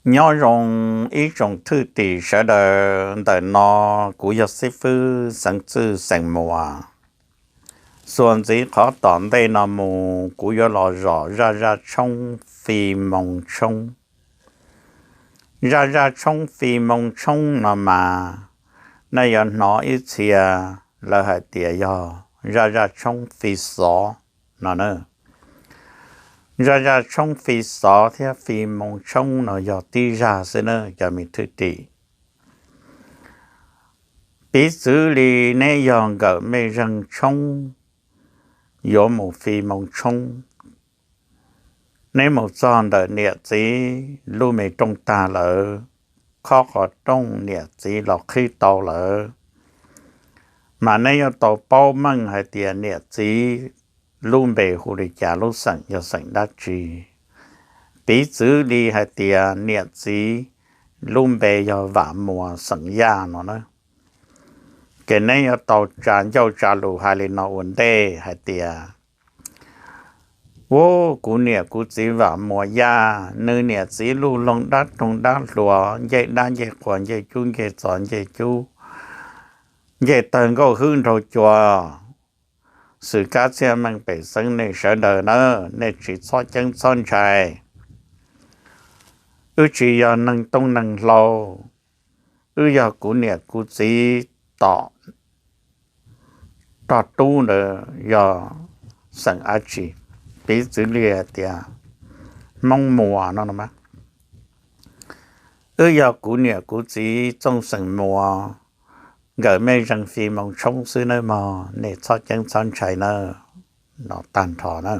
Nyob zoo ib tsoom thwj tim sawv daws, ntawm no kuv yog xib fwb xeev txwj xeem Muas. Xuas ntxiv qhov tom ntej no mus kuv yuav los zom zaj zaj tshoob fi moo tshoob. Zaj zaj tshoob fi moo tshoob no mas nej yuav hnov ib txhia lawv hais tias yog zaj zaj tshoob fi xov no na. Zaj zaj tshoob fi xov thiab fi moo tshoob no yog tib zaj xwb na cov me thwj tim. Piv txwv li neb yog nkawm mej zeeg tshoob yuav mus fi moo tshoob, neb mus txog ntawm niam txiv lub me rooj tag lawm, khob qhov rooj niam txiv los qhib tau lawm, mas neb yuav tau paub meej hais tias niam txiv lub npe hu li cas, lub xeem yog xeem dab tsi. Piv txwv li hais tias niam txiv lub npe yog Vam Muas xeem Yaj no na, ces neb yuav tau tsa ncauj tsa lus hais li no ua ntej hais tias, Ub, kuv niam kuv txiv Vam Muas Yaj, nws niam txiv luj loog dab roog dab hluas, ncej dab ncej qhua, ncej cub ncej txos, ncej cub ncej tawg nkauj hwb nraug cua, xwm kab txhiaj meej pem xeeb nej sawv daws na, nej tsis txhob ceeb txhob ntshai. Wb tsis yog neeg tooj neeg hlau, wb yog kuv niam kuv txiv tom rog tub ntawd yog xeem dab tsi. Piv txwv li hais tias Hmoob Muas no no mas, wb yog kuv niam kuv txiv txooj xeem Muas, nkawm mej zeeg fi moo tshoob xwb nawb mog, nej txhob ceeb txhob ntshai nawb. No tag nrho na,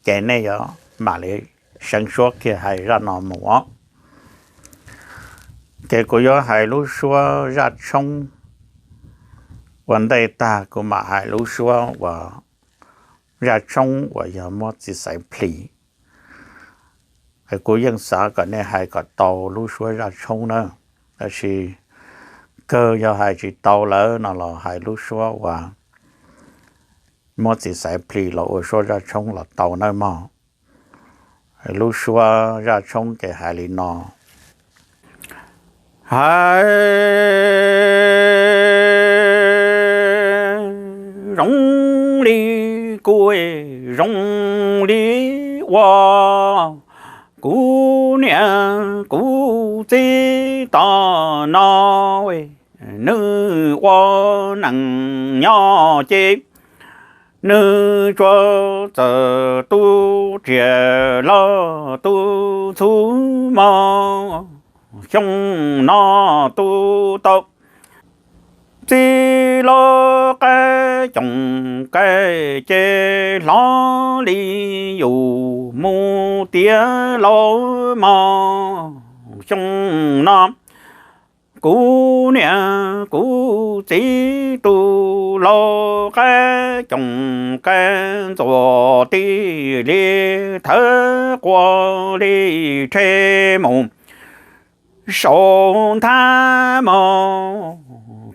ces nej yuav mam li seev suab kiag hais zaj no mus os. Ces kuv yuav hais lub suab zaj tshoob ua ntej tag kuv mam hais lub suab uas zaj tshoob uas yog muab txiv xaiv plhis. Kuv yeej xav kom nej hais kom tau lub suab zaj tshoob na, tab sis kawg yog hais tsis tau lawm no los hais lub suab uas muab txiv xaiv plhis los ua suab zaj tshoob los tau nawb mog. Lub suab zaj tshoob ces hais li no. Hais zoo li kuv, zoo li ua kuv niam kuv txiv tom no, nws ua neej nyob ces nws tsuas txawm tu riam los tu txhuv mog. Xyoo no tu tau txiv los qaib coom kaim ces hlo li yus mus tiav los mog. Xyoo no kuv niam kuv txiv tu los qaib coom kaim ntxuav tij li thawb quas li rhe mus saum nthab mog.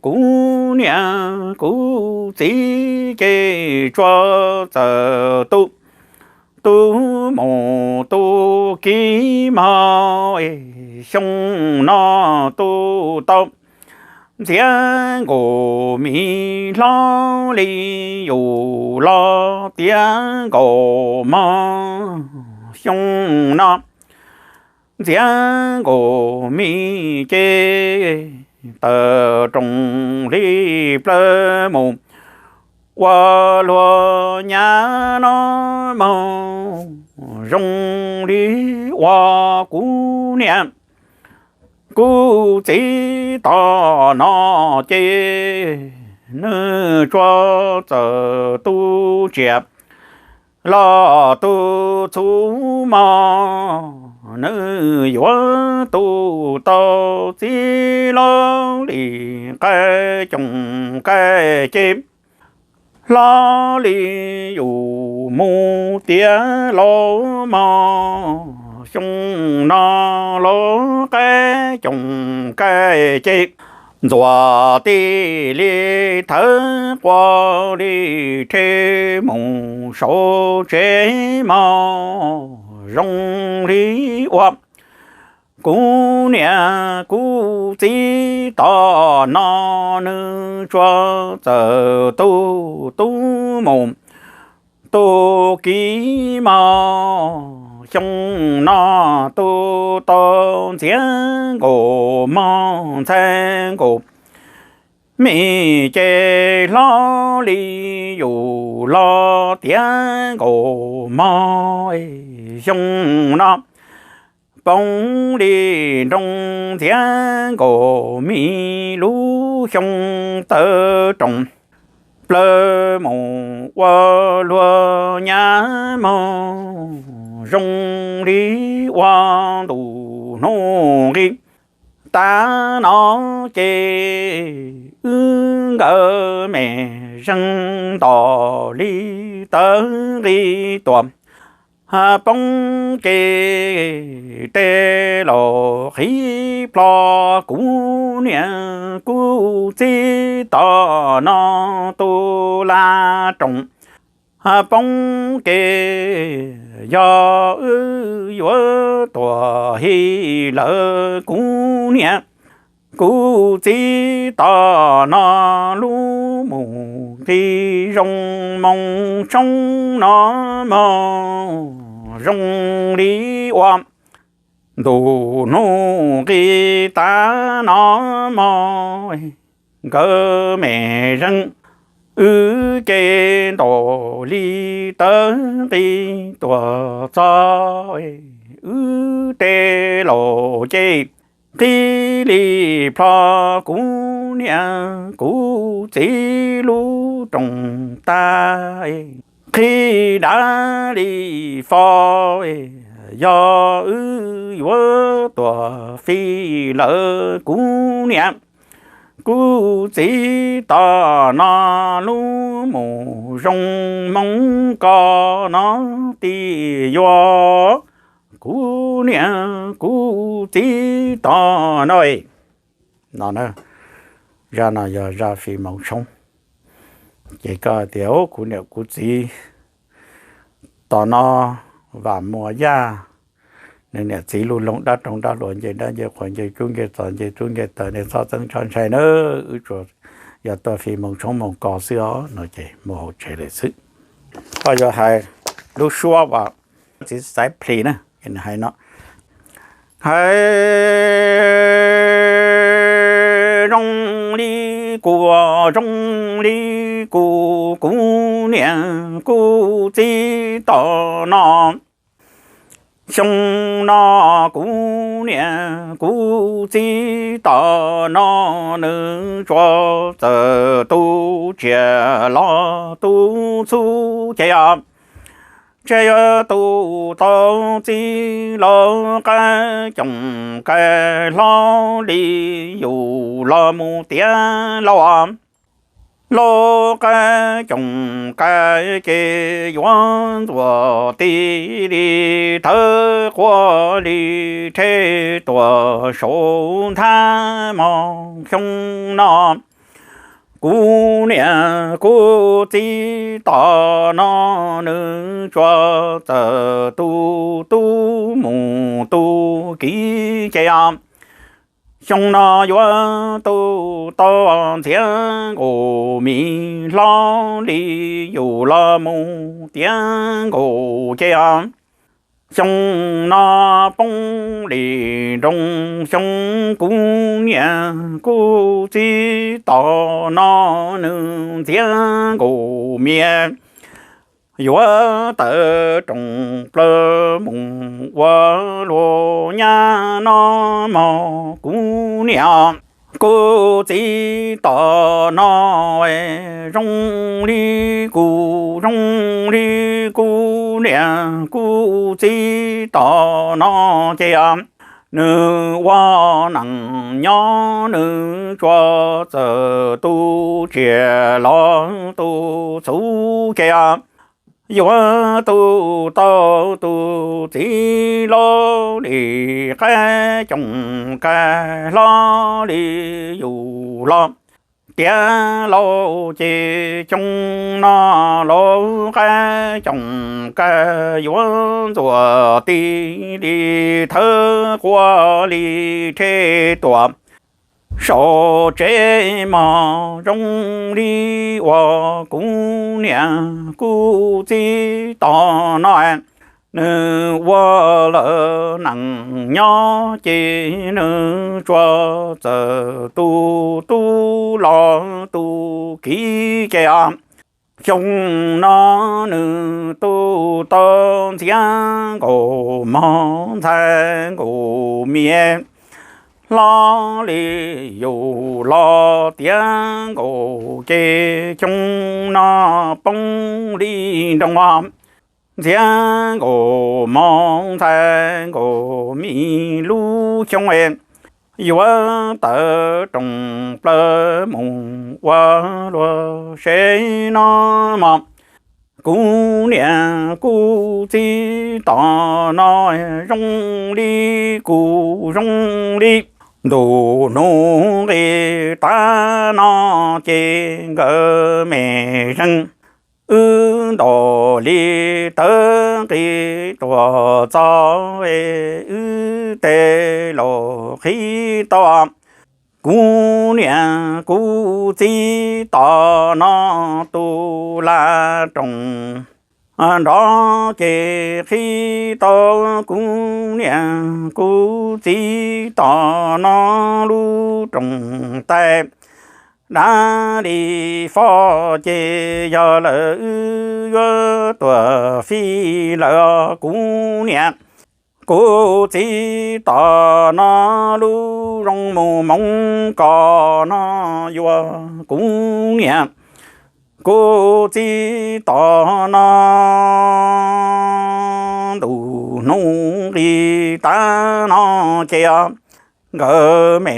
Kuv niam kuv txiv ces tsuas txawm tu tu mus tu kiv mog. Xyoo no tu tau ntxiav nkaus mis hlo li yus los tiav nkaus mog. Xyoo no ntxiav nkaus mis ces tawm roos li plawv mus ua luag nyav no mog. Zoo li ua kuv niam kuv txiv tom no ces nws tsuas txawm tu riam los tu txhuv mog. Nws yuav tu tau txiv los li qaib coom kaim ces hlo li yus mus tiav los mog. Xyoo no los qaib coom kaim ces ntxuav tij li thawb quas li rhe mus saum tsev mog. Zoo li ua kuv niam kuv txiv tom no, nws tsuas txawm tu tub mus tu kiv mog. Xyoo no tu tau ntxhiab nkaus mog ntxhais nkaus me ces hlob li yus los tiav nkaus mog. Xyoo no poob li nroo ntxhiab nkaus me lub xyoo tawv roos plaws mus ua luag nyab mog zoo li ua ntu hnub nqis. Tav no ces wb nkawd me zeeg ntos li tawv nqi tuam poob ces tej laus qhib plho kuv niam kuv txiv tom no tu la roos poob ces yog wb yuav tuag hi lawm kuv niam kuv txiv tom no lub mus nqi zoo moo tshoob no mog zoo li ua ntu hnub nqi tav no mog. Nkawd me zeeg wb ces ntos li tawv nqi tuam txog wb tej laus ces qhib li plho kuv niam kuv txiv lub roos tag qhib dav li fo. Yog wb yuav tuag fi lawm kuv niam kuv txiv tom no lub mus zoo moo ko no ti yuav kuv niam kuv txiv tom no no. Zaj no yog zaj fim moov tshoob. Ces koj tias kuv niam kuv txiv tom no vam muas yaj, nws niam txiv lub loo dab roog dab hluas nce dab nce qhuas nce cub nce txos nce cub nce taws ne txhob txeeb txhob ntshai na, wb tsuas yog tuaj fim moov tshoob moov kos xwb os no ces mus hauv tsev lawm xwb. Koj yuav hais lub suab uas txiv xaiv plhis na, nws hais no, hais zoo li kuv, zoo li kuv, kuv niam kuv txiv tom no. Xyoo no kuv niam kuv txiv tom no nws tsuas txawm tu tsiaj los tu txhuv ces os. Ces yuav tu tau txiv laus qaib coom kaim hlob li yus los mus tiav lauj. Lauj qaib coom kaim ces yuav ntxuav ti li thawb quav li rhe tuaj saum nthab mog. Xyoo no kuv niam kuv txiv tom no nws tsuas txawm tu tub mus tu kiv ces os. Xyoo no yuav tu tau ntxhiab nkaus me hlob li yus los mus tiav nkaus ces os. Xyoo no poob li nroo xyoo kuv niam kuv txiv tom no nws ntxhiab nkaus me yuav tawm roos plaws mus ua luag nyab no mog kuv niam kuv txiv tom no zoo li kuv, zoo li kuv niam kuv txiv tom no ces nws ua neej nyob nws tsuas txawm tu tsiaj los tu txhuv ces yuav tu tau tus txiv laus li qaib coom kaim hlob li yus los tiav lauj ces xyoo no lauj qaib coom kawg yuav ntxuam ti li thawb quav li rhe tuam saum tsev mog zoo li uas kuv niam kuv txiv tom no nws ua lawm neej nyob ces nws tsuas txawm tu tub los tu kiv ces os. Xyoo no nws tu tau ntxhiab nkaus mog ntxhais nkaus me hlob li yus los tiav nkaus ces xyoo no poob li nroo os. Ntxhiab nkaus mog ntxhais nkaus me lub xyoo es yuav tawm rooj plaws mus ua luag seb no mog. Kuv niam kuv txiv tom no zoo li kuv zoo li ntuj hnub nqis tav no ces nkawd me zeej wb ntaus li tawv nqis tuaj txog es wb tej laus qhib tau. Kuv niam kuv txiv tom no tus laj rooj nrov ces qhib tau kuv niam kuv txiv tom no lub rooj tais. Dab li fo ces yog lawm wb yuav tuaj fij lawm kuv niam kuv txiv tom no lub zoo mus moov kos no yuav kuv niam kuv txiv tom no ntuj hnub nqis tav no ces nkawd me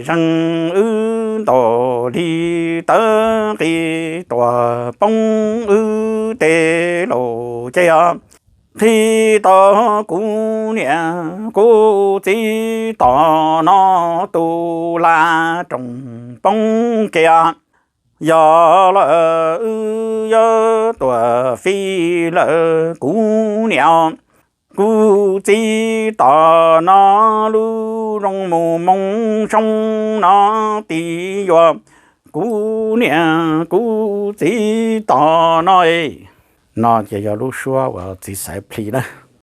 zeej wb ntaus li tawv nqis tuaj poob wb tej laus ces qhib tau kuv niam kuv txiv tom no tus laj rooj poob kiag. Yog lawm wb yuav tuaj fij lawm kuv niam kuv txiv tom no lub zoo mus moov zoo no ti yuav kuv niam kuv txiv tom no. No ces yog lub suab uas txiv xaiv plhis na.